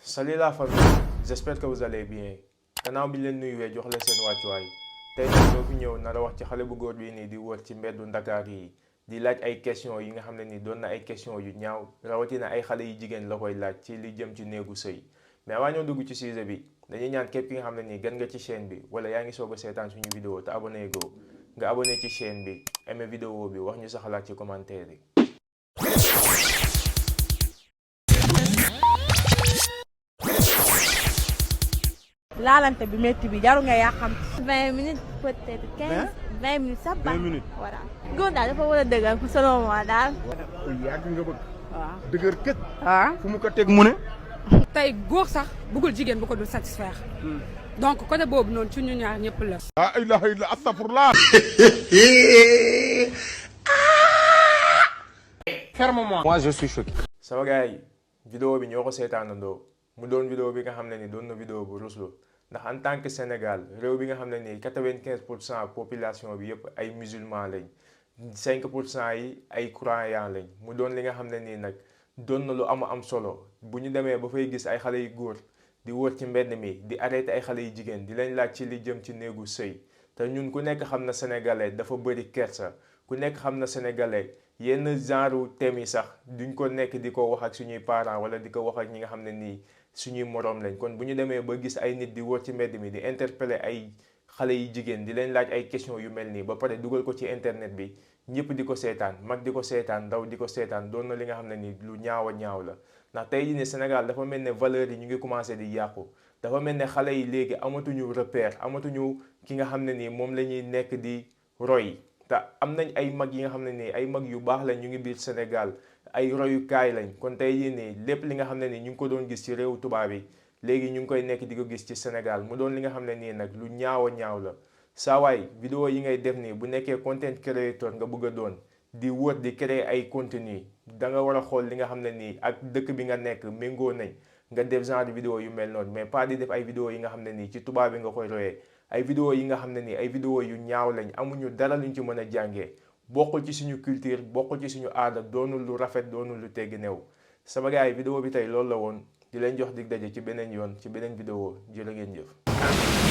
Salut la famille, j'espère que vous allez bien. Gannaaw bi leen nuyuwee jox la seen wàccuwaay tey nag doo fi ñëw nar a wax ci xale bu góor bii nii di wër ci mbeddu Ndakaar yi di laaj ay question yi nga xam ne ni doon na ay question yu ñaaw rawatina ay xale yu jigéen la koy laaj ci li jëm ci néegu sëy mais avant ñoo dugg ci sujet bi dañuy ñaan képp ki nga xam ne nii gan nga ci chaîne bi wala yaa ngi soog a seetaan suñu vidéo te abonné go nga abonné ci chaîne bi aimé vidéo bi wax ñu sa xalaat ci commentaire yi. laalante bi métti bi jaru nga yaa xam. 20 minutes peut-être 15 20 minutes sax baax. 20 minutes voilà. góor daal dafa war a dëgër selon moi daal. ku yàgg nga bëgg. waaw dëgër kët. waaw. fu mu ko teg mu ne. tey góor sax bëggul jigéen bu ko dul satisfaire. donc côté boobu noonu ci ñu ñaar ñëpp la. la ilaha illa astafurlah. ferme-moi. Moi je suis choqué. sama gars yi vidéo bi ñoo ko seetaanandoo mu doon vidéo bi nga xam ne ni doon na vidéo bu ruslu ndax en tant que Sénégal réew bi nga xam ne nii 95% population bi yëpp ay musulmans lañ 5% yi ay croyants lañ mu doon li nga xam ne nii nag doon na lu am solo bu ñu demee ba fay gis ay xale yu góor di wër ci mbedd mi di arrêté ay xale yu jigéen di lañ laaj ci li jëm ci néegu sëy te ñun ku nekk xam na sénégalais dafa bëri kersa ku nekk xam na sénégalais yenn genre thèmes yi sax duñ ko nekk di ko wax ak suñuy parents wala di ko wax ak ñi nga xam ne nii suñuy moroom lañ kon bu ñu demee ba gis ay nit di wër ci mbedd mi di interpeller ay xale yi jigéen di leen laaj ay questions yu mel nii ba pare dugal ko ci internet bi ñëpp di ko seetaan mag di ko seetaan ndaw di ko seetaan doon na li nga xam ne nii lu ñaaw a ñaaw la ndax tey jii ne Sénégal dafa mel ne valeurs yi ñu ngi commencé di yàqu dafa mel ne xale yi léegi amatuñu repère amatuñu ki nga xam ne nii moom la ñuy nekk di roy te am nañ ay mag yi nga xam ne nii ay mag yu baax lañ ñu ngi biir Sénégal ay royukaay lañ kon tey jii nii lépp li nga xam ne nii ñu ngi ko doon gis ci réewu tubaab yi léegi ñu ngi koy nekk di ko gis ci Sénégal mu doon li nga xam ne nii nag lu ñaaw a ñaaw la saa waay vidéo yi ngay def nii bu nekkee content creator nga bëgg a doon di wër di créer ay contenu da nga war a xool li nga xam ne nii ak dëkk bi nga nekk méngoo nañ nga def genre vidéo yu mel noonu mais pas di def ay vidéo yi nga xam ne nii ci tubaab bi nga koy royee ay vidéo yi nga xam ne nii ay vidéo yu ñaaw lañ amuñu dara luñ ci mën a jàngee bokkul ci suñu culture bokkul ci suñu aada doonul lu rafet doonul lu teggi new sama gars yi vidéo bi tey loolu la woon di leen jox dig daje ci beneen yoon ci beneen vidéo jërë ngeen jëf